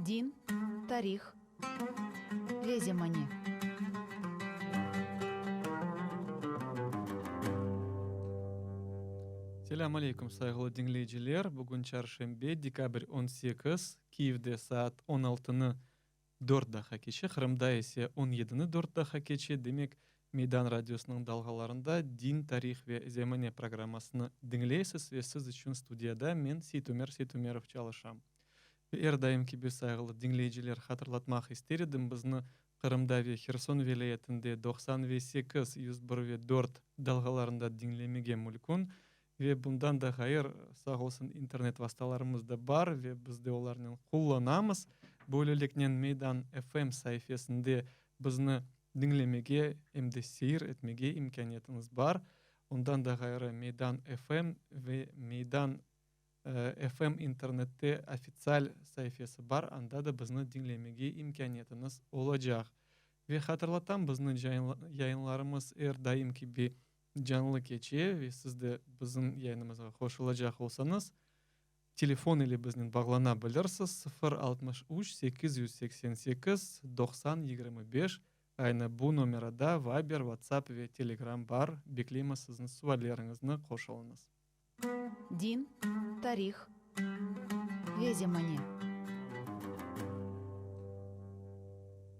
Din, tarih ve zemane. Selâm aleyküm, sayğılı diñleyiciler! Bugün çarşenbe, dekabr 18, Kiyevde saat on altını dört daqqa keçe, Qırımda ise on yedini dört daqqa keçe. Demek, Meydan radiosınıñ dalğalarında Din, tarih ve zemane programmasını diñleysiz ve siz içün studiyada men, Seytumer Seytumerov çalışam. Ve er daim kibi, sayğılı diñleyiciler, hatırlatmaq ister edim, bizni Qırımda ve Herson vilâyetinde 98, 101 ve 4 dalğalarında diñlemege mülkün. Ve bundan da ğayır, sağ olsun, internet vastalarımız da bar ve biz de olarnen qullanamız. Böyleliknen Meydan FM saifesinde bizni diñlemege em de seyir etmege imkâniyetiñiz bar. Ondan da ğayrı Meydan FM ve Meydan FM internette ofitsial saifesi bar, anda da bizni diñlemege imkâniyetiñiz olacaq. Ve hatırlatam, bizni yayınlarımız er daim kibi canlı keçe ve siz de bizim yayınımızğa qoşulacaq olsañız, telefon ile biznen bağlana bilirsiz, 063 888 90 25, aynı bu nomerada Viber, WhatsApp ve Telegram bar, bekleymiz siziñ sualleriñizni, qoşulıñız. Din, tarih ve zemane.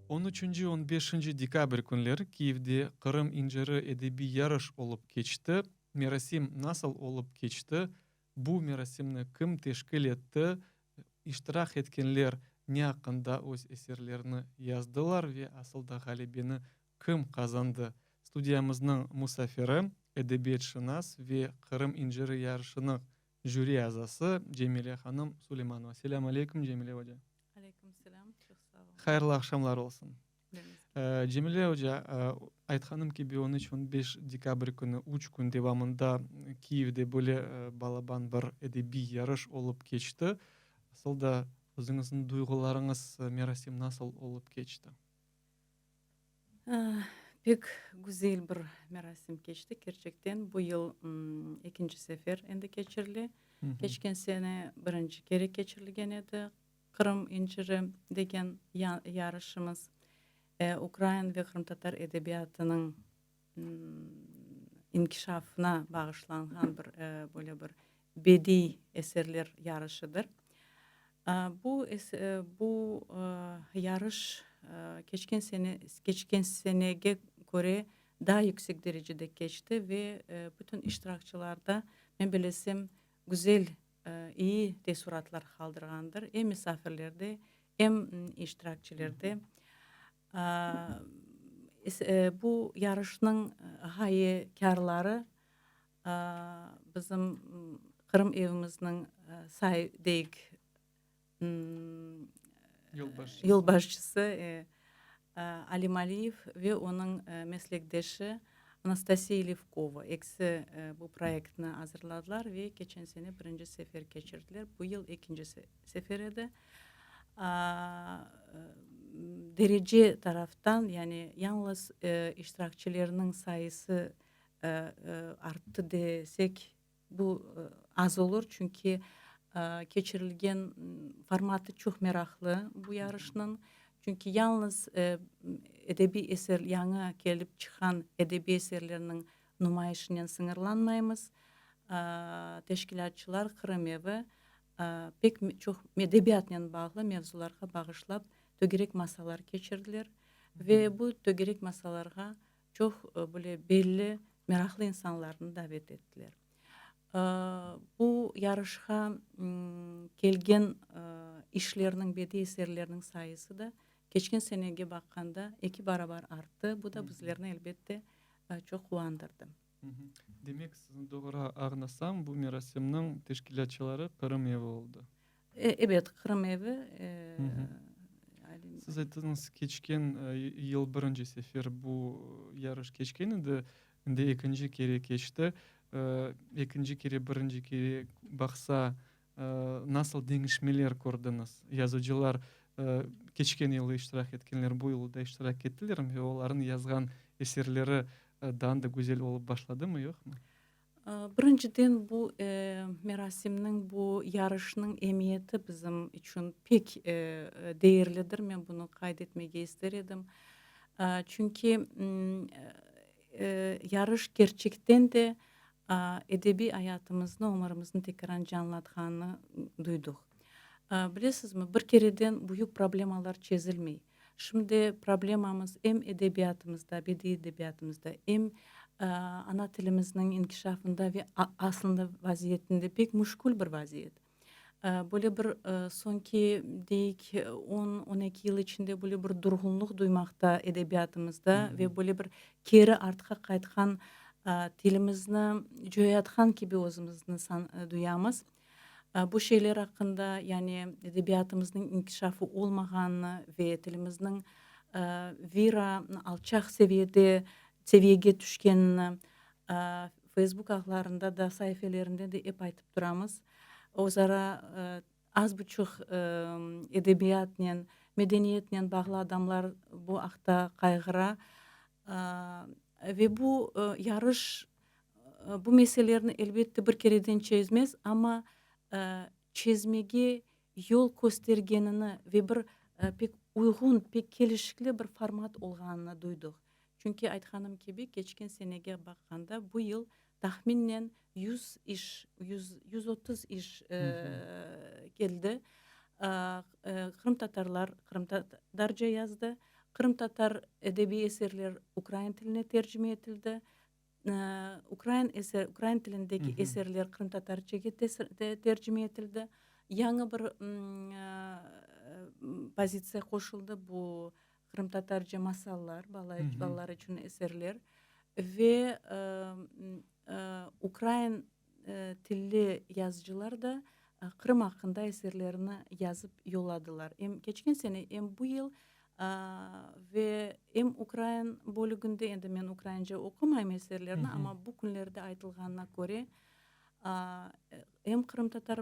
On üçünci, on beşinci dekabr künleri Kiyevde Qırım inciri edebiy yarış olıp keçti. Merasim nasıl olıp keçti? Bu merasimni kim teşkil etti? İştirak etkenler ne aqqında öz eserlerini yazdılar ve asıl da ğalebeni kim qazandı? Studiyamıznıñ musafiri, edebiyatşınas ve Qırım inciri yarışınıñ jüri azası Cemile hanım Suleymanova. Selâm aleyküm, Cemile oca. Aleyküm selâm, çoq sağ olun. Hayırlı aqşamlar olsun. Cemile oca, aytqanım kibi, on üç, on beş dekabr künü üç kün devamında Kiyevde böyle balaban bir edebiy yarış olıp keçti. Asıl da özüñizniñ duyğularıñız, merasim nasıl olıp keçti? Pek güzel bir merasim keçti, kerçekten. Bu yıl ekinci sefer endi keçirile. Keçken sene birinci kere keçirilgen edi Qırım inciri degen yarışımız. Ukrain ve qırımtatar edebiyatınıñ inkişafına bağışlanğan bir böyle bir bediy eserler yarışıdır. Bu bu yarış keçken sene keçken senege köre daa yüksek derecede keçti ve bütün iştirakçılarda, men bilesem, güzel, iyi teessuratlar qaldırğandır, em misafirlerde, em iştirakçilerde. Bu yarışnıñ ğayekârları Bizim Qırım evimizniñ say deyik yolbaşçısı Alim Aliyev ve onıñ meslekdeşi Anastasiya Levkova ekisi bu proyektni azırladılar ve keçen sene birinci sefer keçirdiler. Bu yıl ekinci sefer edi. Derece taraftan, yani yalıñız iştirakçilerniñ sayısı arttı desek, bu az olur, çünki keçirilgen formatı çoq meraqlı bu yarışnıñ. Çünki yalıñız edebiy eser, yañı kelip çıqqan edebiy eserlerniñ numayışınen sıñırlanmaymız. Teşkilâtçılar Qırım evi pek çoq edebiyatnen bağlı mevzularğa bağışlap tögerek masalar keçirdiler ve bu tögerek masalarğa çoq böyle belli, meraqlı insanlarnı davet ettiler. Bu yarışqa kelgen işlerniñ, bediy eserlerniñ sayısı da keçken senege baqqanda eki barabar arttı. Bu da bizlerni, elbette, çoq quvandırdı. Demek, sizni doğru añlasam, bu merasimniñ teşkilâtçıları Qırım evi oldı. Ebet, Qırım evi. Siz ayttıñız, keçken yıl birinci sefer bu yarış keçken edi, endi ekinci kere keçti. Ekinci kere birinci kere baqsa, nasıl deñişmeler kördiñiz? Yazıcılar, keçken yılı iştirak etkenler bu yılı da iştirak ettilermi ve olarnıñ yazğan eserleri daa da güzel olıp başladımı, yoqmı? Birinciden, bu merasimniñ, bu yarışnıñ emiyeti bizim içün pek değerlidir, men bunı qayd etmege ister edim. Çünki yarış kerçekten de edebiy ayatımıznı, ömürimizni tekrar canlatqanını duyduq. Bilesizmi, bir kereden büyük problemalar çezilmey. Şimdi problemamız em edebiyatımızda, bediiy edebiyatımızda, em ana tilimizniñ inkişafında ve aslında vaziyetinde pek müşkül bir vaziyet. Böyle bir soñki, deyik, on, on eki yıl içinde böyle bir durğunlıq duymaqta edebiyatımızda ve böyle bir keri artqa qaytqan, tilimizni coyatqan kibi özümizni duyamız. Bu şeyler aqqında, yani edebiyatımıznıñ inkişafı olmağanını ve tilimizniñ vira alçaq seviyede, seviyege tüşkenini Feysbuk ağlarında da, saifelerinde de ep aytıp turamız. Özara az buçuq edebiyatnen, medeniyetnen bağlı adamlar bu aqta qayğıra. Ve bu yarış bu meselelerni, elbette, bir kereden çezmez, amma çezmege yol köstergenini ve bir pek uyğun, pek kelişikli bir format olğanını duydıq. Çünki, aytqanım kibi, keçken senege baqqanda, bu yıl tahminnen yüz iş, yüz, 130 iş keldi. Qırımtatarlar qırımtatarca yazdı, qırımtatar edebiy eserler ukrain tiline tercime etildi, ukrain eser, ukrain tilindeki eserler qırımtatarcege tercime etildi. Yañı bir pozitsiya qoşuldı, bu qırımtatarca masallar, balalar içün eserler ve ukrain tilli yazıcılar da Qırım aqqında eserlerini yazıp yolladılar. Em keçken sene, em bu yıl ve em ukrain bölüginde, endi men ukraince oqumayım eserlerni, amma bu künlerde aytılğanına köre, em qırımtatar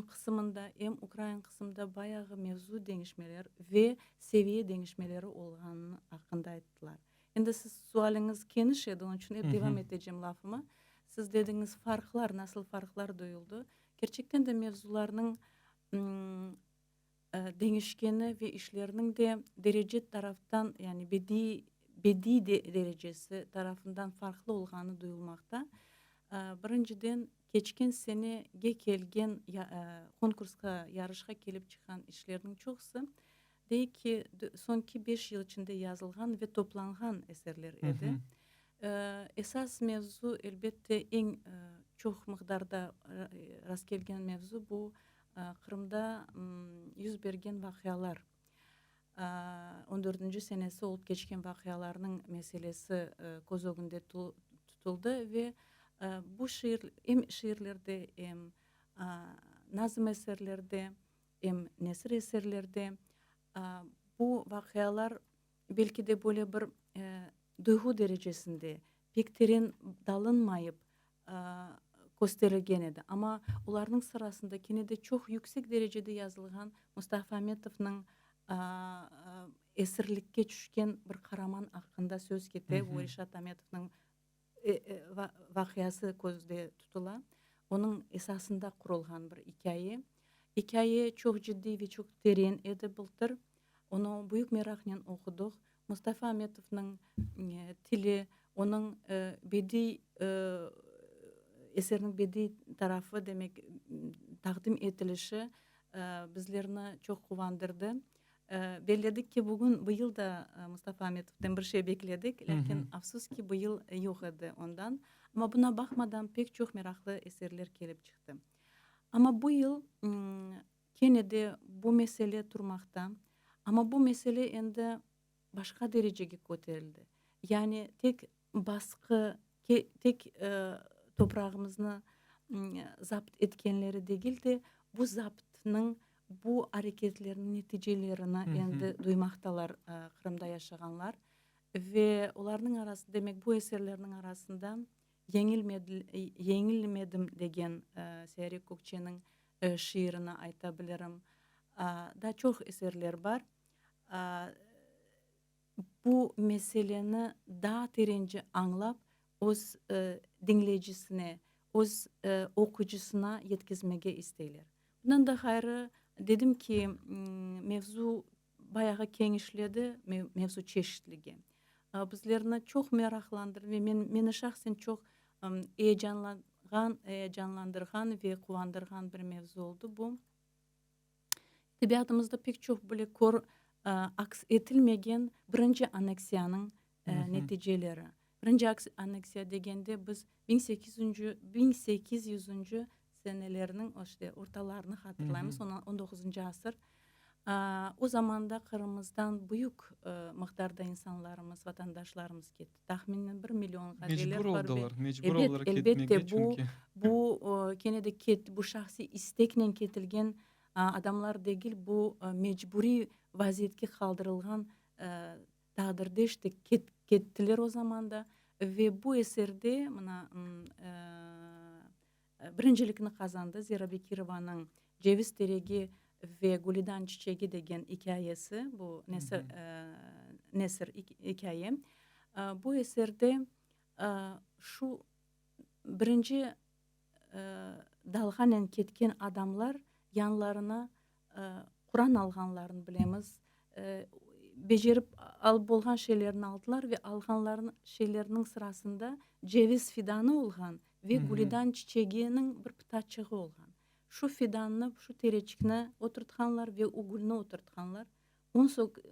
qısımında, em ukrain qısımında bayağı mevzu deñişmeler ve seviye deñişmeleri olğanı aqqında ayttılar. Endi siz sualiñiz keniş edi, onıñ içün ep devam etecem lafıma. Siz dediñiz, farqlar, nasıl farqlar duyuldı. Kerçekten de mevzularnıñ deñişkeni ve işlerniñ de derece taraftan, yani bediiy, bediiy derecesi tarafından farqlı olğanı duyulmaqta. Birinciden, keçken senege kelgen konkursqa, yarışqa kelip çıqqan işlerniñ çoqusı, Dey ki, soñki beş yıl içinde yazılğan ve toplanğan eserler edi. Esas mevzu, elbette, eñ çoq miqdarda rastkelgen mevzu bu Qırımda yüz bergen vaqialar, on dördünci senesi olıp keçken vaqialarnıñ meselesi köz ögünde tutuldı ve bu şiir, em şiirlerde, em nazm eserlerde, em nesir eserlerde bu vaqialar belki de böyle bir duyğu derecesinde, pek teren dalınmayıp kösterilgen edi. Amma olarnıñ sırasında kene de çoq yüksek derecede yazılğan Mustafa Ametovnıñ esirlikke tüşken bir qaraman aqqında söz kete, bu Reşat Ametovnıñ vaqiası közde tutula. Onıñ esasında qurulğan bir ikâye. İkâye çoq ciddiy ve çoq teren edi bıltır. Onı büyük meraqnen oqudıq. Mustafa Ametovnıñ tili, onıñ bediy eserniñ bediy tarafı, demek, taqdim etilişi bizlerni çoq quvandırdı. Belledik ki, bugün, bu yıl da Mustafa Ametovdan bir şey bekledik, lâkin, afsus ki, bu yıl yoq edi ondan. Amma buna baqmadan, pek çoq meraqlı eserler kelip çıqtı. Amma bu yıl kene de bu mesele turmaqta. Amma bu mesele endi başqa derecege köterildi. Yani tek basqı, tek toprağımıznı zapt etkenleri degil de, bu zaptnıñ, bu areketlerniñ neticelerini endi duymaqtalar Qırımda yaşağanlar. Ve olarnıñ arasında, demek, bu eserlerniñ arasında Yeñilmedim degen Seyare Kökçeniñ şiirini ayta bilirim. Daa çoq eserler bar. Bu meseleni daa terence añlap, öz diñleyicisine, öz oquyıcısına yetkizmege isteyler. Bundan da ğayrı, dedim ki, mevzu bayağı keñişledi, mevzu çeşitligi. Bizlerni çoq meraqlandırdı ve men, meni şahsen çoq eyecanlanğan, eyecanlandırğan ve quvandırğan bir mevzu oldı bu. Edebiyatımızda pek çoq böyle kör, aks etilmegen birinci anneksiyanıñ neticeleri. Birinci anneksiya degende biz biñ sekiz yüzüncü, biñ sekiz yüzüncü senelerniñ işte ortalarını hatırlaymız, on doquzıncı asır. O zamanda Qırımımızdan büyük miqdarda insanlarımız, vatandaşlarımız ketti. Tahminen bir millionğa deyler. Mecbur oldılar, mecbur oldılar ketmege, çünki. Bu kene de ketti, bu şahsiy isteknen ketilgen adamlar degil, bu mecburiy vaziyetke qaldırılğan taqdirde işte kettiler o zamanda. Ve bu eserde mına Birincilikni qazandı Zera Bekirovanıñ Ceviz teregi ve Gülidan çiçegi degen ikâyesi, bu nesir, nesir ikâye. Bu eserde şu birinci dalğanen ketken adamlar yanlarına Quran alğanlarını bilemiz, becerip alıp bolğan şeylerini aldılar ve alğanların şeyleriniñ sırasında ceviz fidanı olğan ve gülidan çiçeginiñ bir pıtaçığı olğan. Şu fidannı, şu tereçikni oturtqanlar ve o gülni oturtqanlar.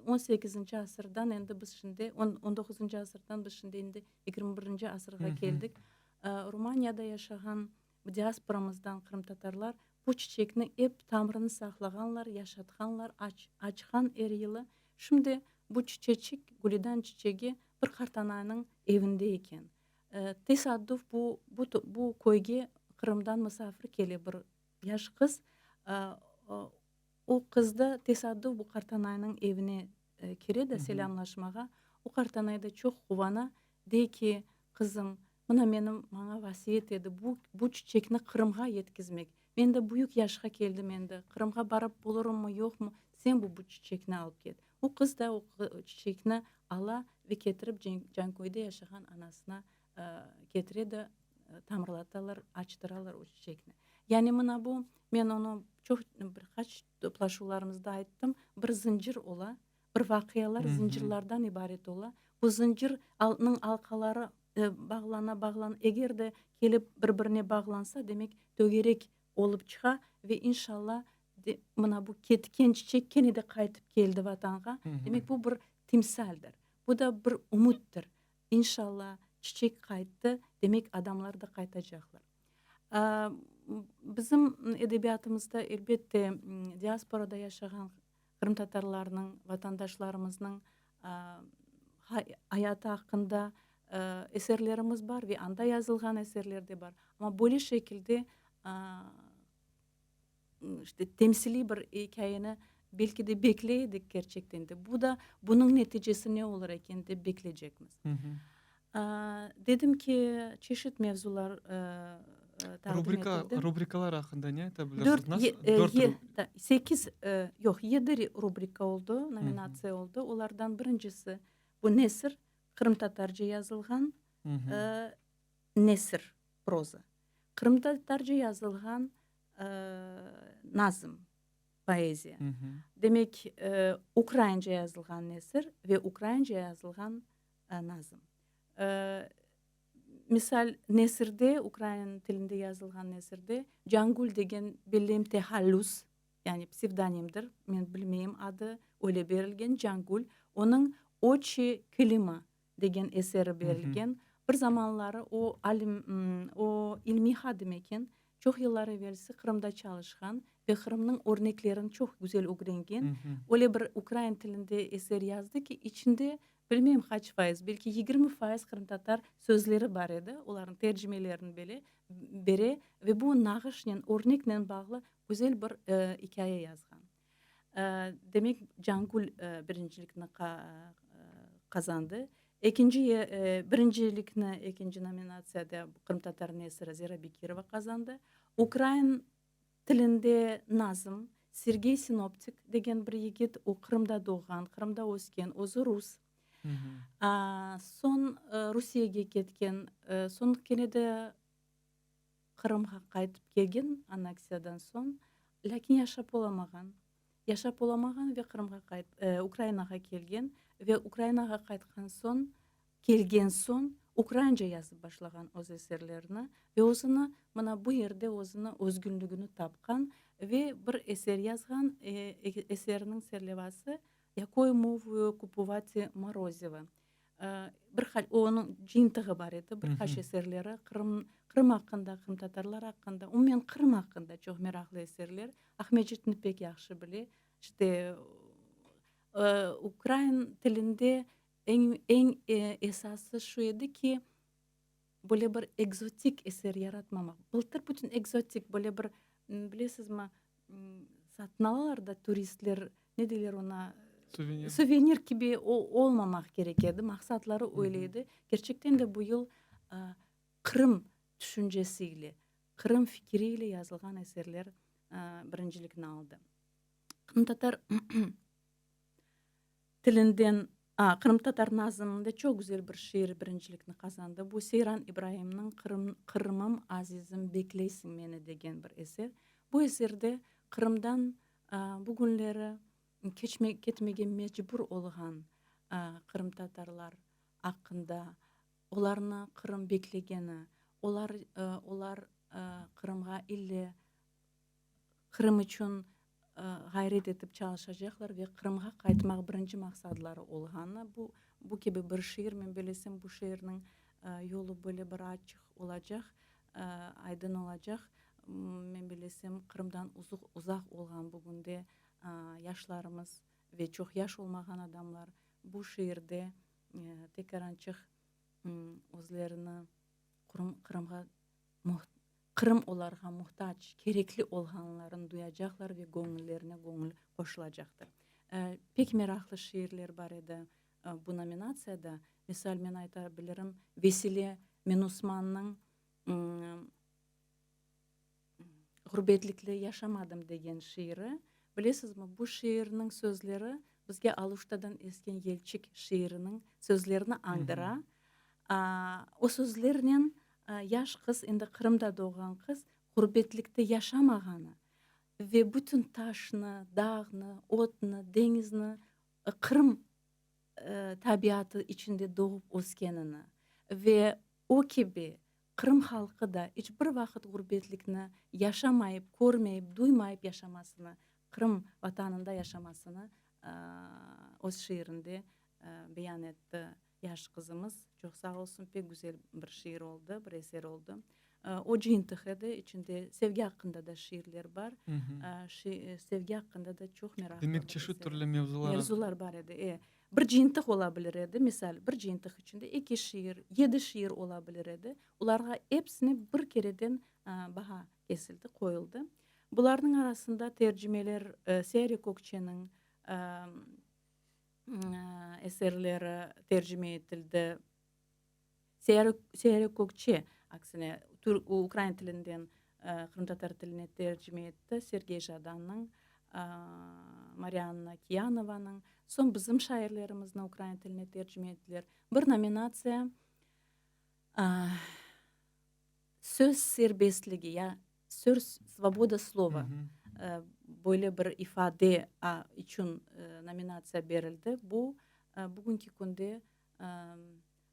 On sekizinci asırdan endi biz şimdi, on doquzıncı asırdan biz şimdi endi yigirmi birinci asırğa keldik. Rumaniyada yaşağan diasporamızdan qırımtatarlar Bu çiçekni ep tamrını saqlağanlar, yaşatqanlar, açqan er yılı. Şimdi bu çiçeçik, gülidan çiçegi bir qartananıñ evinde eken. Tesadduf bu, bu köyge Qırımdan musafir kele bir yaş qız. O qız da tesadduf bu qartanaynıñ evine kire de selâmlaşmağa. O qartanay da çoq quvana, dey ki, Qızım, mına menim maña vasiyet edi, bu, bu çiçekni Qırımğa yetkizmek. Men de büyük yaşqa keldim endi, Qırımğa barıp olurımmı, yoqmı, sen bu, bu çiçekni alıp ket. O qız da o çiçekni ala ve ketirip Canköyde yaşağan anasına ketire de, tamırlatalar, açtıralar o çiçekni. Yani mına bu, men onı çoq bir qaç toplaşuvlarımızda ayttım, bir zıncır ola, bir vaqialar zıncırlardan ibaret ola. Bu zıncır nıñ alqaları bağlana, bağlana, eger de kelip bir-birine bağlansa, demek, tögerek olıp çıqa ve inşalla, mına bu ketken çiçek kene de qaytıp keldi Vatanğa. Demek, bu bir timsaldir. Bu da bir ümüttir. İnşalla, çiçek qayttı, demek, adamlar da qaytacaqlar. Bizim edebiyatımızda, elbette, diasporada yaşağan qırımtatarlarnıñ, vatandaşlarımıznıñ ayatı aqqında eserlerimiz bar ve anda yazılğan eserler de bar. Amma böyle şekilde işte temsiliy bir ikâyeni belki de bekley edik kerçekten de. Bu da bunıñ neticesi ne olur eken dep bekleycekmiz. Dedim ki, çeşit mevzular taqdim etildi. Rubrikalar aqqında ne ayta bilirsiz? Dört, sekiz, yoq, yedi rubrika oldı, nominatsiya oldı. Olardan birincisi bu nesir, qırımtatarca yazılğan nesir, proza. Qırımtatarca yazılğan nazm, poeziya. Demek, ukraince yazılğan nesir ve ukraince yazılğan nazm. Misal, nesirde, ukrain tilinde yazılğan nesirde Cangül degen belleyim tehallüs, yani psevdonimdir, men bilmeyim adı, öyle berilgen Cangül, onıñ Oçi kilima degen eseri berilgen. Bir zamanları o alim, o ilmiy hadim eken, çoq yıllar evelsi Qırımda çalışqan ve Qırımnıñ örneklerini çoq güzel ögrengen. Öyle bir ukrain tilinde eser yazdı ki, içinde bilmeyim qaç fayız, belki 20% qırımtatar sözleri bar edi, olarnıñ tercimelerini bile bere ve bu nağışnen, örneknen bağlı güzel bir ikâye yazğan. Demek, Cangül birincilikni qazandı. Ekinci, birincilikni ekinci nominatsiyada qırımtatar nesiri Zera Bekirova qazandı. Ukrain tilinde nazm Sergey Sinoptik degen bir yigit, o Qırımda doğğan, Qırımda ösken, özü rus. Soñ Rusiyege ketken, soñ kene de. Qırımğa qaytıp kelgen anneksiyadan soñ, lâkin yaşap olamağan. Yaşap olamağan ve Qırımğa qayt, Ukrainağa kelgen ve Ukrainağa qaytqan soñ, kelgen soñ ukraince yazıp başlağan öz eserlerini ve özüni mına bu yerde özüni özgünligini tapqan ve bir eser yazğan, eseriniñ serlevası Yakoyu movuyu kupuvati morozivo. Bir qaç, onıñ cıyıntığı bar edi, bir qaç eserleri Qırım, Qırım aqqında, qırımtatarlar aqqında, umumen Qırım aqqında çoq meraqlı eserler. Aqmescitni pek yahşı bile. İşte, ukrain tilinde eñ, eñ esası şu edi ki, böyle bir ekzotik eser yaratmamaq. Bıltır bütün ekzotik, böyle bir, bilesizmi, satın alalar da turistler, ne deyler oña? Suvenir. Suvenir kibi olmamaq kerek edi, maqsatları öyle edi. Kerçekten de bu yıl Qırım tüşüncesi ile, Qırım fikiri ile yazılğan eserler birincilikni aldı. Qırımtatar tilinden, a, qırımtatar nazımında çoq güzel bir şiir birincilikni qazandı. Bu Seyran İbraimniñ Qırım, Qırımım, azizim, bekleysiñ meni degen bir eser. Bu eserde Qırımdan bugünleri keçme, ketmege mecbur olğan qırımtatarlar aqqında, olarnı Qırım beklegeni, olar, olar Qırımğa ille Qırım içün ğayret etip çalışacaqlar ve Qırımğa qaytmaq birinci maqsadları olğanı, bu, bu kibi bir şiir, men bellesem, bu şiirniñ yolu böyle bir açıq olacaq, aydın olacaq. Men bellesem, Qırımdan uzaq olğan bugünde yaşlarımız ve çoq yaş olmağan adamlar bu şiirde tekarançıq özlerini Qırımğa Qırım olarğa muhtac, kerekli olğanlarını duyacaqlar ve göñüllerine göñül qoşulacaqtır. Pek meraqlı şiirler bar edi bu nominatsiyada. Misal, men ayta bilirim, Vesile Menusmannıñ Ğurbetlikte yaşamadım degen şiiri. Bilesizmi, bu şiirniñ sözleri bizge Aluştadan esken yelçik şiiriniñ sözlerini añdıra. O sözlernen yaş qız, endi Qırımda doğğan qız, ğurbetlikte yaşamağanı ve bütün taşnı, dağnı, otnı, deñizni Qırım tabiatı içinde doğıp öskenini ve o kibi Qırım halqı da iç bir vaqıt ğurbetlikni yaşamayıp, körmeyip, duymayıp yaşamasını, Qırım Vatanında yaşamasını öz şiirinde beyan etti yaş qızımız. Çoq sağ olsun, pek güzel bir şiir oldı, bir eser oldı. O cıyıntıq edi, içinde sevgi aqqında da şiirler bar. Sevgi aqqında da çoq meraqlı Demek, çeşit türlü mevzular. Mevzular bar edi, e. Bir cıyıntıq ola bilir edi, misal, bir cıyıntıq içinde eki şiir, yedi şiir ola bilir edi. Olarğa episine bir kereden baha kesildi, qoyuldı. Bularnıñ arasında tercimeler, Seyare Kökçeniñ eserleri tercime etildi. Seyare Kökçe, aksine, ukrain tilinden qırımtatar tiline tercime etti, Sergey Jadannıñ, Marianna Kiyanovanıñ. Soñ bizim şairlerimizni ukrain tiline tercime ettiler. Bir nominatsiya Söz serbestligi ya söz, svoboda slova, böyle bir ifade içün nominatsiya berildi. Bu, bugünki künde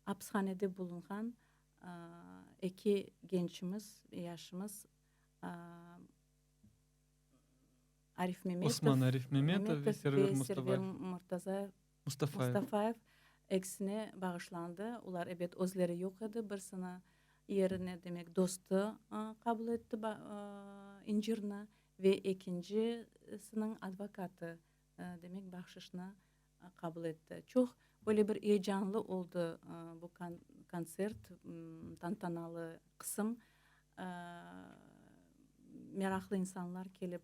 apishanede bulunğan eki gençimiz, yaşımız Arif Memetov, Osman Arif Memetov ve Server Murtazayev, Mustafayev ekisine bağışlandı. Olar, ebet, özleri yoq edi, birisini yerine, demek, dostu qabul etti incirni ve ekincisiniñ advokatı, demek, bahşışnı qabul etti. Çoq böyle bir eyecanlı oldı bu kontsert, tantanalı qısım. Meraqlı insanlar kelip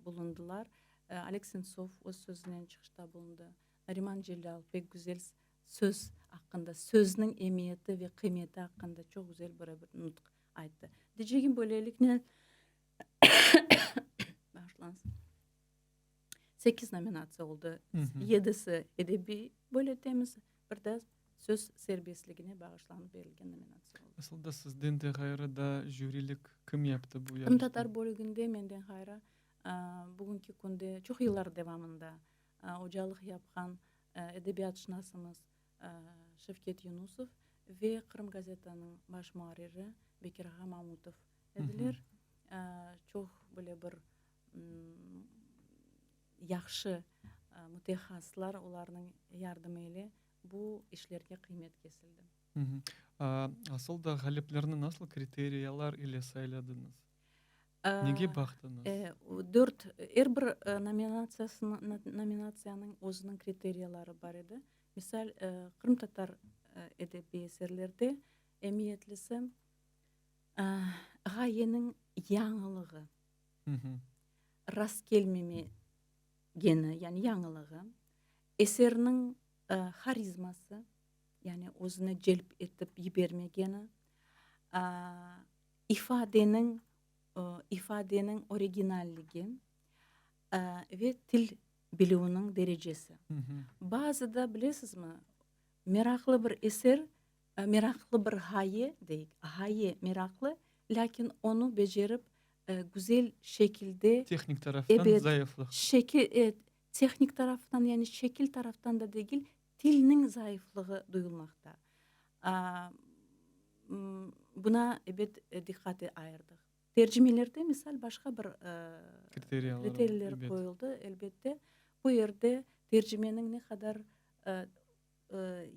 bulundılar. Oleg Sentsov öz sözünen çıqışta bulundı. Nariman Celâl pek güzel söz aqqında, sözniñ emiyeti ve qıymeti aqqında çoq güzel bir nutq ayttı. Deycegim, böyleliknen, bağışlañız, sekiz nominatsiya oldı. Yedisi edebiy böyle temiz, bir de. Söz serbestligine bağışlanıp berilgen nominatsiya oldı. Asıl da sizden de ğayrı da jürilik kim yaptı bu yarışta? Qırımtatar bölüginde menden ğayrı bugünki künde çoq yıllar devamında ocalıq yapqan edebiyatşınasımız Şevket Yunusov ve Qırım gazetanıñ baş muarriri Bekir ağa Mamutov ediler. Çoq böyle bir yahşı mütehassıslar, olarnıñ yardımı ile bu işlerge qıymet kesildi. Asıl da ğaliplerni nasıl kriteriyalar ile sayladıñız? Nege baqtıñız? Dört, er bir nominatsiyanıñ özüniñ kriteriyaları bar edi. Misal, qırımtatar edebiy eserlerde emiyetlisi ğayeniñ yañılığı, rastkelmemegeni, yani yañılığı, eserniñ harizması, yani özüne celp etip yibermegeni, ifadeniñ ifadeniñ originalligi ve til bilüviniñ derecesi. Bazıda, bilesizmi, meraqlı bir eser, meraqlı bir ğaye deyik, ğaye meraqlı, lâkin onı becerip güzel şekilde Tehnik taraftan zayıflıq. Şekil, tehnik taraftan, yani şekil taraftan da degil, tilniñ zayıflığı duyulmaqta. Buna, ebet, diqqat ayırdıq. Tercimelerde, misal, başqa bir kriteriyalar qoyuldı, elbette. Bu yerde tercimeniñ ne qadar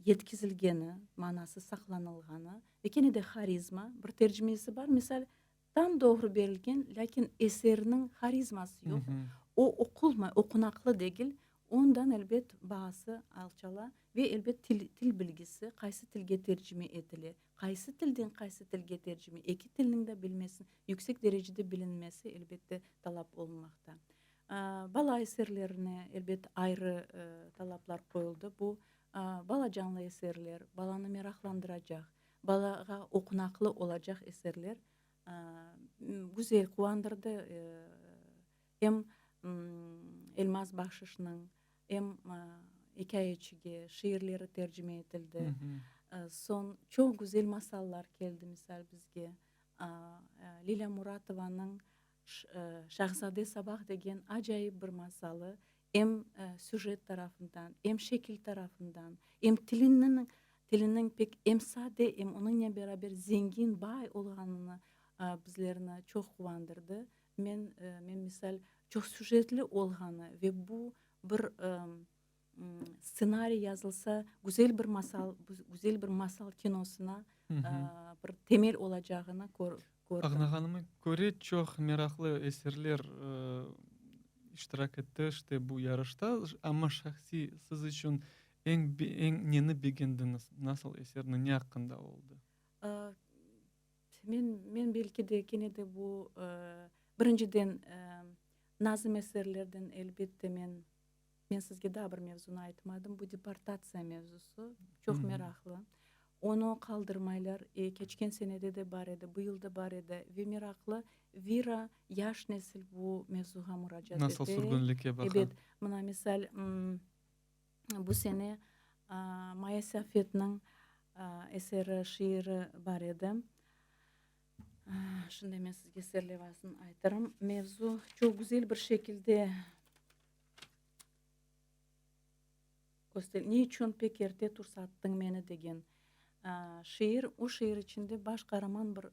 yetkizilgeni, manası saqlanılğanı ve kene de harizma, bir tercimesi bar, misal, tam doğru berilgen, lâkin eserniñ harizması yoq, o oqulmay, oqunaqlı degil, ondan, elbet, baası alçala ve, elbet, til, til bilgisi, qaysı tilge tercime etile, qaysı tilden qaysı tilge tercime, eki tilniñ de bilmesi, yüksek derecede bilinmesi, elbette, talap olunmaqta. Bala eserlerine, elbet, ayrı talaplar qoyuldı. Bu, balacanlı eserler, balanı meraqlandıracaq, Balağa oqunaqlı olacaq eserler güzel quvandırdı. Em Elmaz Bahşışnıñ, em ikâyeçige şiirleri tercime etildi. Soñ çoq güzel masallar keldi, misal, bizge. Lilâ Muratovanıñ Şahzade Sabah degen acayip bir masalı em süjet tarafından, em şekil tarafından, em tiliniñ tiliniñ pek em sade, em onıñnen beraber zengin, bay olğanını bizlerni çoq quvandırdı. Men, men misal, çoq süjetli olğanı ve bu bir stsenariy yazılsa, güzel bir masal, güzel bir masal kinosına bir temel olacağını kördim. Añlağanıma köre, çoq meraqlı eserler iştirak etti işte bu yarışta. Amma şahsiy siz içün eñ eñ neni begendiñiz? Nasıl eserni, ne aqqında oldı? Men, men belki de kene de bu, birinciden, nazm eserlerden elbette men Men sizge daa bir mevzunı aytmadım, bu deportatsiya mevzusı, çoq meraqlı. Onı qaldırmaylar, keçken senede de bar edi, bu yıl da bar edi. Ve meraqlı, vira yaş nesil bu mevzuğa muracaat ete. Nasıl sürgünlikke baqa? Ebet, mına misal, bu sene Maya Safetniñ eseri, şiiri bar edi. Şimdi men sizge serlevasını aytırım. Mevzu çoq güzel bir şekilde köster. Ne içün pek erte tursattıñ meni degen şiir. O şiir içinde baş qaraman bir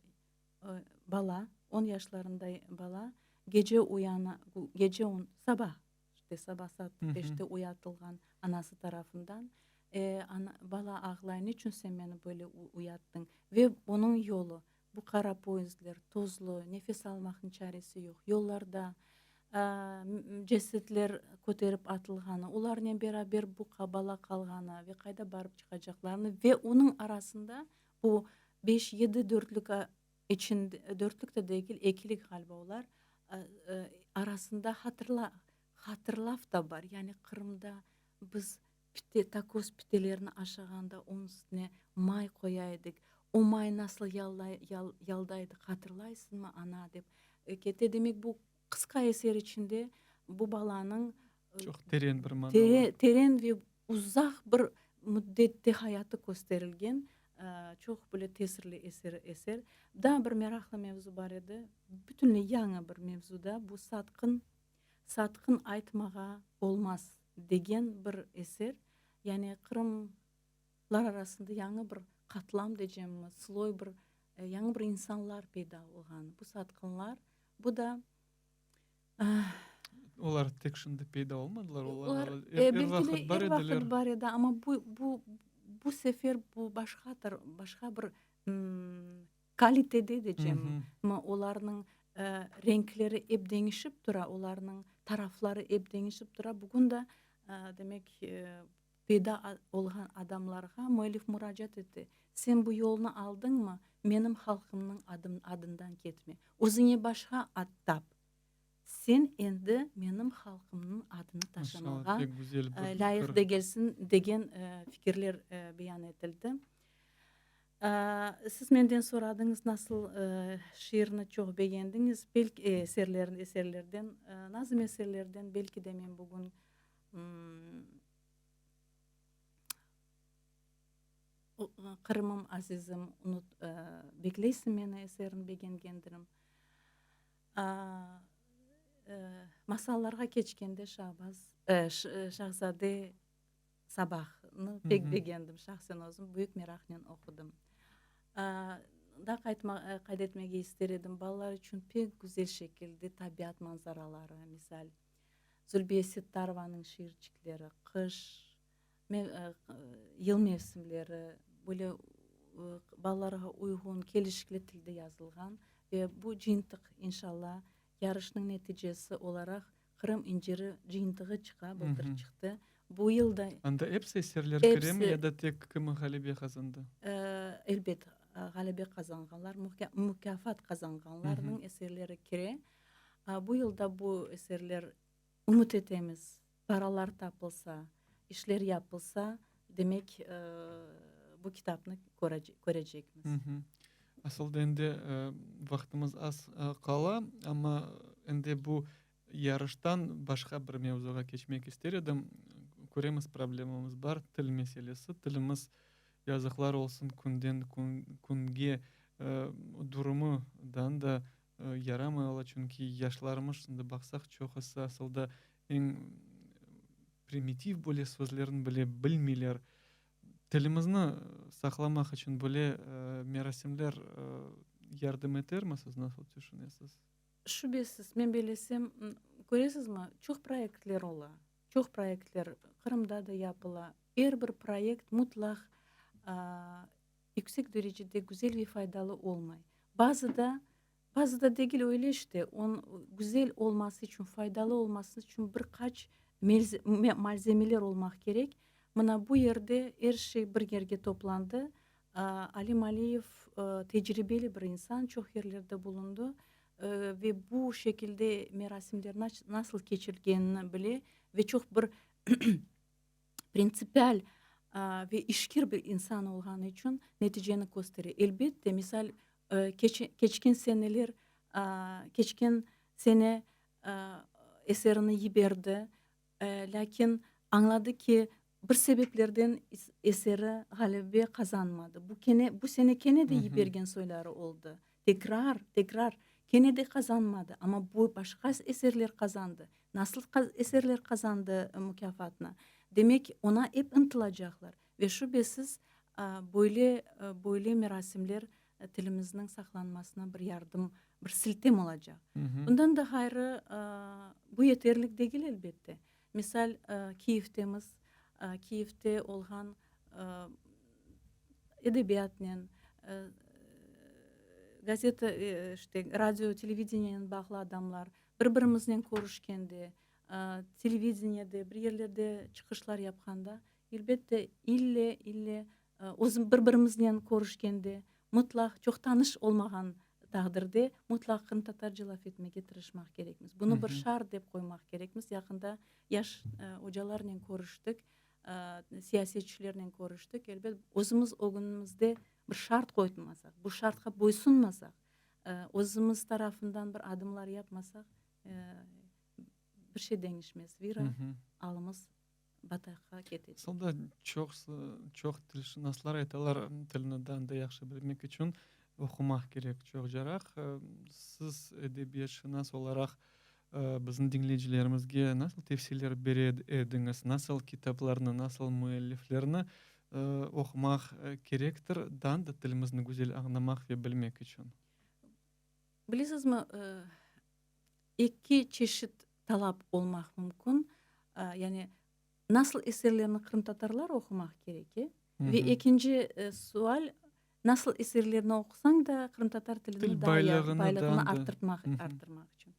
bala, on yaşlarında bala, gece uyana, gece on, saba, işte saba saat beşte uyatılğan anası tarafından. Ana, bala ağlay, Niçün sen meni böyle uyattıñ? Ve onıñ yolu, bu qara poyezdler, tozlu, nefes almaqnıñ çaresi yoq, yollarda cesetler köterip atılğanı, olarnen beraber bu bala qalğanı ve qayda barıp çıqacaqlarını ve onıñ arasında bu beş, yedi dörtlük içinde, dörtlük de degil, ekilik ğaliba olar, arasında hatırla, hatırlav da bar, yani Qırımda biz Pite, takoz pitelerini aşağanda onıñ üstüne may qoya edik. O may nasıl yallay, yal, yalday edi, hatırlaysıñmı, ana? dep kete. Demek, bu qısqa eser içinde bu balanıñ Çoq teren bir mana tere, teren ve uzaq bir. müddette hayatı kösterilgen çoq böyle tesirli eser eser. Daa bir meraqlı mevzu bar edi, bütünley yañı bir mevzu da, bu satqın, satqın aytmağa olmaz degen bir eser. Yani qırımlar arasında yañı bir qatlam decemmi, sloy bir, yañı bir insanlar peyda olğan. Bu satqınlar, bu da Olar tek şimdi peyda olmadılar, olar er, er vaqıt bar ediler. Er vaqıt bar edi, amma bu, bu, bu sefer bu başqadır, başqa bir kalitede decem. Olarnıñ renkleri ep deñişip tura, olarnıñ tarafları ep deñişip tura. Bugün de, demek, peyda olğan adamlarğa müellif muracaat ete, Sen bu yolnı aldıñmı, menim halqımnıñ adından ketme. Özüñe başqa ad tap. Sen endi menim halqımnıñ adını taşımağa lâyıq degilsiñ, degen fikirler beyan etildi. Siz menden soradıñız, nasıl şiirni çoq begendiñiz? Belki, eserlerden, nazm eserlerden, belki de men bugün Qırımım, azizim, unut, bekleysiñ meni eserini begengendirim. Masallarğa keçkende Şahbaz, Şahzade Sabahnı pek begendim, şahsen özüm büyük meraqnen oqudım. Daa qayd etmege ister edim, balalar içün pek güzel şekilde tabiat manzaraları, misal, Zülbiye Settarovanıñ şiirçikleri, qış, yıl mevsimleri, böyle balalarğa uyğun, kelişikli tilde yazılğan ve bu cıyıntıq, inşalla, yarışnıñ neticesi olaraq Qırım inciri cıyıntığı çıqa, bıltır çıqtı. Bu yıl da. Anda episi eserler kiremi ya da tek kimi ğalebe qazandı? Elbet, ğalebe qazanğanlar, mukâfat qazanğanlarnıñ eserleri kire. Bu yıl da bu eserler, ümüt etemiz, paralar tapılsa, işler yapılsa, demek, bu kitapnı körecekmiz. Asıl da endi vaqtımız az qala, amma endi bu yarıştan başqa bir mevzuğa keçmek ister edim. Köremiz, problemamız bar, til meselesi. Tilimiz, yazıqlar olsun, künden künge durumıdan da yaramay ola, çünki yaşlarımız, şimdi baqsaq, çoqusı asıl da eñ primitiv böyle sözlerni bile bilmeyler. Tilimizni saqlamaq içün böyle merasimler yardım etermi, siz nasıl tüşünesiz? Şübesiz, men bellesem, köresizmi, çoq proyektler ola, çoq proyektler Qırımda da yapıla. Er bir proyekt mutlaq yüksek derecede güzel ve faydalı olmay. Bazıda, bazıda degil, öyle işte, on güzel olması içün, faydalı olması içün bir qaç malzemeler olmaq kerek. Mına bu yerde er şey bir yerge toplandı. Alim Aliyev tecribeli bir insan, çoq yerlerde bulundı ve bu şekilde merasimler nasıl keçirgenini bile ve çoq bir printsipial ve işkir bir insan olğanı içün neticeni köstere. Elbette, misal, keçken seneler, keçken sene eserini yiberdi, lâkin añladı ki, bir sebeplerden eseri ğalebe qazanmadı. Bu kene, bu sene kene de yibergen soyları oldı. Tekrar, tekrar, kene de qazanmadı, amma bu başqa eserler qazandı. Nasıl eserler qazandı mukâfatnı? Demek, oña ep ıntılacaqlar. Ve şübesiz, böyle, böyle merasimler tilimizniñ saqlanmasına bir yardım, bir siltem olacaq. Bundan da ğayrı, bu yeterlik degil, elbette. Misal, Kiyevdemiz, Kiyevde olğan edebiyatnen, gazeta, işte, radio, televideniyenen bağlı adamlar bir-birimiznen körüşkende, televideniyede, bir yerlerde çıqışlar yapqanda, elbette, ille, ille özüm bir-birimiznen körüşkende, mıtlaq, çoq tanış olmağan taqdirde, mıtlaq qırımtatarca laf etmege tırışmaq kerekmiz. Bunı bir şart dep qoymaq kerekmiz. Yaqında yaş ocalarnen körüştik, siyasetçilernen körüştik. Elbet, özümiz ögünimizde bir şart qoymasaq, bu şartqa boysunmasaq, özümiz tarafından bir adımlar yapmasaq, bir şey deñişmez. Vira, alımız. Bataqqa ketecek. Asıl da çoqsı, çoq tilşınaslar aytalar, tilni daa da yahşı bilmek içün oqumaq kerek çoqcaraq. Siz edebiyatşınas olaraq bizim diñleyicilerimizge nasıl tevsiyeler bere ediñiz, nasıl kitaplarnı, nasıl müelliflerni oqumaq kerektir daa da tilimizni güzel añlamaq ve bilmek içün? Bilesizmi, eki çeşit talap olmaq mümkün. Yani nasıl eserlerni qırımtatarlar oqumaq kerek, e? Ve ekinci sual, nasıl eserlerni oqusañ da qırımtatar tilini daa baylığını arttırmaq arttırmaq içün.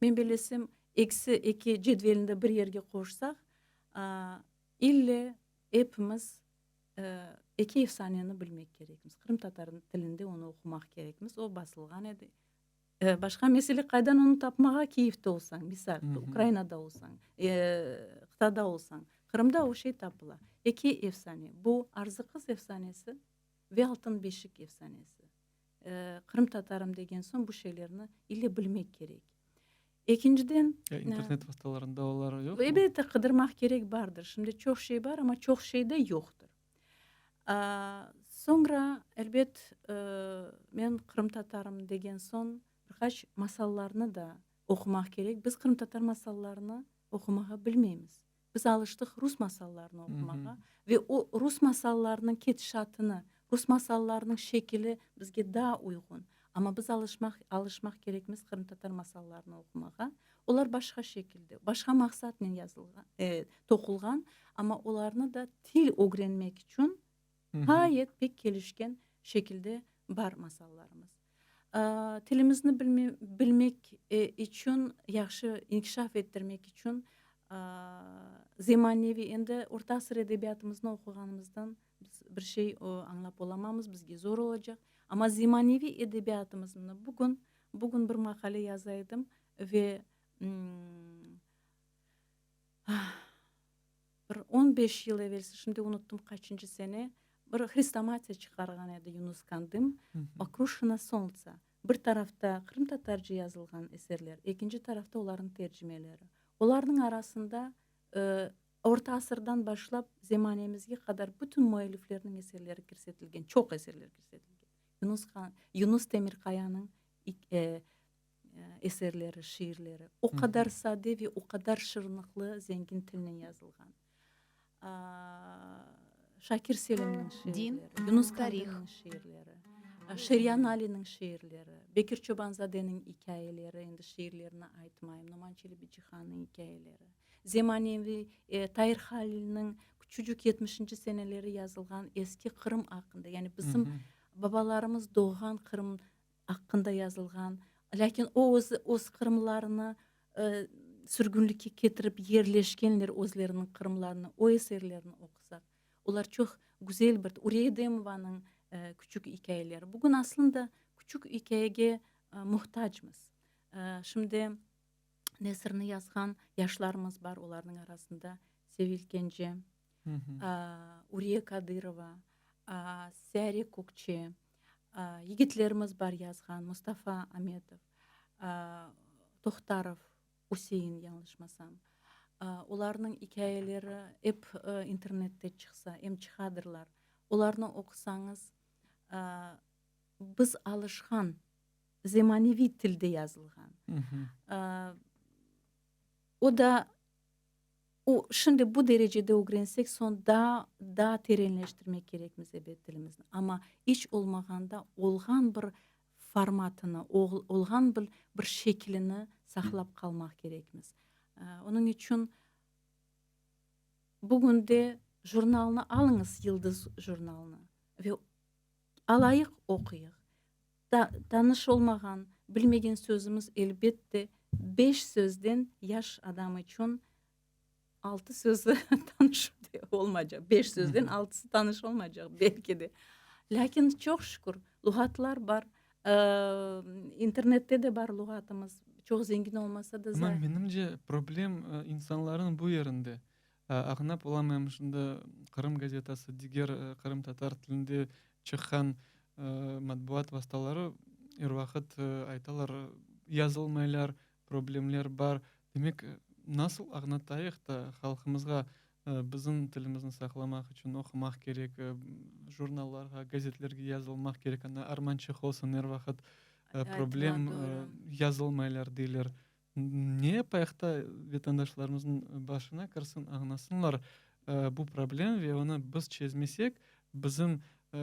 Men bellesem, ekisi eki cedvelni de bir yerge qoşsaq, ille epimiz eki efsaneni bilmek kerekmiz. Qırımtatar tilinde onı oqumaq kerekmiz. O basılğan edi. Başqa mesele, qaydan onı tapmağa, Kiyevde olsañ, misal, Ukrainada olsañ, qıtada olsañ. Qırımda o şey tapıla. Eki efsane, bu Arzı qız efsanesi ve Altın beşik efsanesi. Qırımtatarım degen soñ bu şeylerni ille bilmek kerek. Ekinciden... Ya internet vastalarında olar yoqmı? Elbette, qıdırmaq kerek, bardır. Şimdi çoq şey bar, amma çoq şey de yoqtır. Soñra, elbet, men qırımtatarım degen soñ, bir qaç masallarnı da oqumaq kerek. Biz qırımtatar masallarını oqumağa bilmeymiz. Biz alıştıq rus masallarını oqumağa ve o rus masallarınıñ ketişatını, rus masallarınıñ şekili bizge daa uyğun. Amma biz alışmaq alışmaq kerekmiz qırımtatar masallarını oqumağa. Olar başqa şekilde, başqa maqsatnen yazılğan, toqulğan, amma olarnı da til ögrenmek içün ğayet pek kelişken şekilde bar masallarımız. Tilimizni bilme, bilmek içün, yahşı inkişaf ettirmek içün zemaneviy, endi orta asır edebiyatımıznı oquğanımızdan biz bir şey añlap olamamız, bizge zor olacaq. Amma zemaneviy edebiyatımıznı bugün, bugün bir maqale yaza edim ve bir 15 yıl evelsi, şimdi unuttım qaçıncı sene, bir hrestomatiya çıqarğan edi Yunus Kandım, Okruşino solntse. Bir tarafta qırımtatarca yazılğan eserler, ekinci tarafta olarnıñ tercimeleri. Olarnıñ arasında Orta asırdan başlap zemanemizge qadar bütün müelliflerniñ eserleri kirsetilgen, çoq eserler kirsetilgen. Yunus han, Yunus Temirqayanıñ eserleri, şiirleri o qadar sade ve o qadar şırnıqlı, zengin tilnen yazılğan. Şakir Selimniñ Din, şiirleri, Yunus tarih. Kandımnıñ şiirleri, Şeryan Aliniñ şiirleri, Bekir Çobanzadeniñ ikâyeleri, endi şiirlerini aytmayım, Noman Çelebicihannıñ ikâyeleri, zemaneviy Tair Halilniñ küçücük yetmişinci seneleri yazılğan eski Qırım aqqında, yani bizim babalarımız doğğan Qırım aqqında yazılğan, lâkin o özü öz qırımlarını sürgünlikke ketirip yerleşkenler özleriniñ qırımlarını, o eserlerini oqusaq, olar çoq güzel bir, Uriye Edemovanıñ küçük ikâyeleri. Bugün aslında küçük ikâyege muhtacmız. Şimdi nesirni yazğan yaşlarımız bar, olarnıñ arasında Sevil Kence, Uriye Kadırova, Siyare Kökçe, yigitlerimiz bar yazğan, Mustafa Ametov, Tohtarov Üsein, yañlışmasam. Olarnıñ ikâyeleri ep internette çıqsa, em çıqadırlar. Olarnı oqusañız, biz alışqan zemaneviy tilde yazılğan. O da O, şimdi bu derecede ögrensek, soñ daa, daa terenleştirmek kerekmiz, ebet, tilimizni. Amma iç olmağanda olğan bir formatını, olğan bir, bir şekilini saqlap qalmaq kerekmiz. Onıñ içün bugün de jurnalnı alıñız, Yıldız jurnalını ve alayıq, oquyıq. Ta, tanış olmağan, bilmegen sözümiz, elbette, beş sözden yaş adam içün altı sözü tanış olmaycaq. Beş sözden altısı tanış olmaycaq, belki de. Lâkin, çoq şükür, luğatlar bar, internette de bar luğatımız, çoq zengin olmasa da. Amma, menimce, problem insanlarnıñ bu yerinde. Añlap olamayım, şimdi Qırım gazetası, diger qırımtatar tilinde çıqqan matbuat vastaları er vaqıt aytalar, yazılmaylar, problemler bar. Demek, nasıl añlatayıq da halqımızğa? Bizim tilimizni saqlamaq içün oqumaq kerek, jurnallarğa, gazetlerge yazılmaq kerek. Ana, armançıq olsun, er vaqıt problem, yazılmaylar deyler. Ne yapayıq da vetandaşlarımıznıñ başına kirsin, añlasınlar bu problem ve onı biz çezmesek, bizim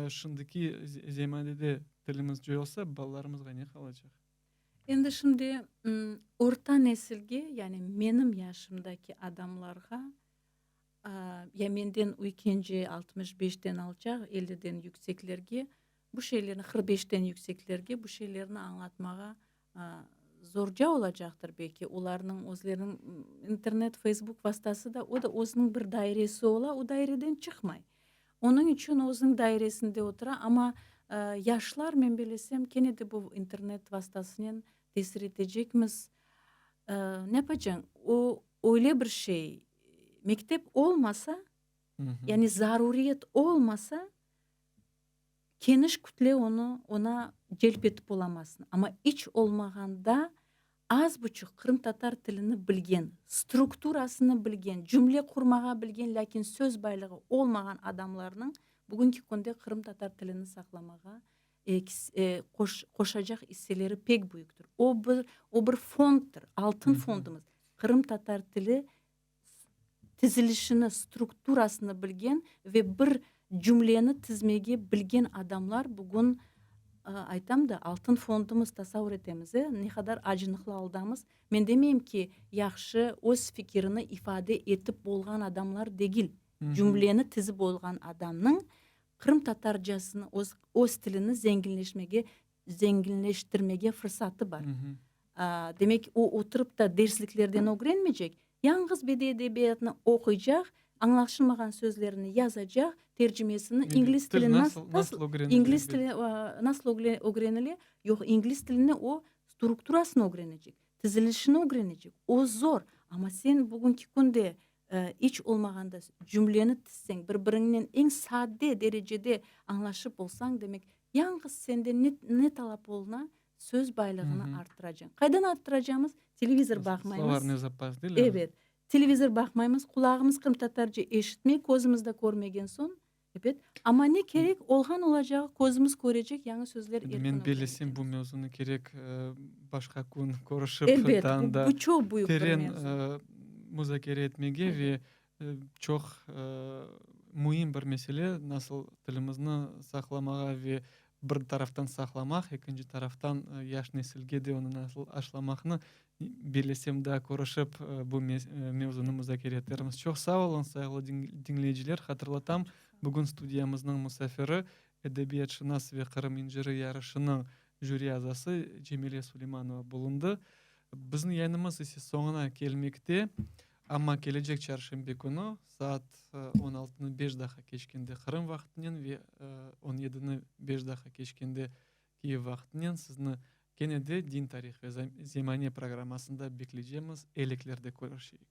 şimdiki zemanede tilimiz coyulsa, balalarımızğa ne qalacaq? Endi şimdi orta nesilge, yani menim yaşımdaki adamlarğa, ya menden üykence 65-ten alçaq, 50-den yükseklerge bu şeylerni, 45-ten yükseklerge bu şeylerni añlatmağa zorca olacaqtır belki. Olarnıñ özleriniñ internet, feysbuk vastası da, o da özüniñ bir dairesi ola, o daireden çıqmay. Onıñ içün özüniñ dairesinde otura, amma yaşlar, men belesem, kene de bu internet vastasınen tesir etecekmiz. Ne yapacañ, o öyle bir şey, mektep olmasa, yani zaruriyet olmasa, keniş kütle onı, oña celp etip olamazsıñ. Amma iç olmağanda az buçuq qırımtatar tilini bilgen, strukturasını bilgen, cümle qurmağa bilgen, lâkin söz baylığı olmağan adamlarnıñ bugünki künde qırımtatar tilini saqlamağa qoşacaq isseleri pek büyüktir. O bir, o bir fonddır, altın fondumız. Qırımtatar tili tizilişini, strukturasını bilgen ve bir cümleni tizmege bilgen adamlar bugün, aytam da, altın fondumız, tasavur etemiz, e, ne qadar acınıqlı aldamız. Men demeyim ki, yahşı öz fikirini ifade etip olğan adamlar degil, cümleni tizip olğan adamnıñ qırımtatarcasını, öz, öz tilini zenginleşmege, zenginleştirmege fırsatı bar. Demek, o oturıp da dersliklerden ögrenmeycek, yañğız bediiy edebiyatnı oquycaq, añlaşılmağan sözlerini yazacaq, tercimesini ingliz tili nasıl, nasıl ögrenile? İngliz tili nasıl ögrenile? Yoq, ingliz tilini o strukturasını ögrenecek, tizilişini ögrenecek. O zor, amma sen bugünki künde iç olmağanda cümleni tizseñ, bir-biriñnen eñ sade derecede añlaşıp olsañ, demek, yañğız senden ne, ne talap oluna? Söz baylığını arttıracañ. Qaydan arttıracamız? Televizor baqmaymız. Slovarnıy zapas deyler. Ebet. Televizor baqmaymız, qulağımız qırımtatarca eşitmey, közümiz de körmegen soñ, ebet. Amma ne kerek, olğan olacağı közümiz körecek, yañı sözler erkin Men bellesem, bu mevzunı kerek başqa kün körüşip, Elbet, bu çoq büyük bir mevzu. Teren muzakere etmege ve çoq müim bir mesele, nasıl tilimizni saqlamağa ve bir taraftan saqlamaq, ekinci taraftan yaş nesilge de onı nasıl aşlamaqnı bellesem daa körüşip bu mevzunı muzakere etermiz. Çoq sağ oluñ, sayğılı diñleyiciler. Hatırlatam, bugün studiyamıznıñ musafiri, edebiyatşınas ve Qırım inciri yarışınıñ jüri azası Cemile Suleymanova bulundı. Bizim yayınımız ise soñuna kelmekte. Amma kelecek çarşenbe künü saat on altını beş daqqa keçkende Qırım vaqtınen ve on yedini beş daqqa keçkende Kiyev vaqtınen sizni kene de Din, tarih ve zemane programmasında bekleycemiz. Eliklerde körüşeyik.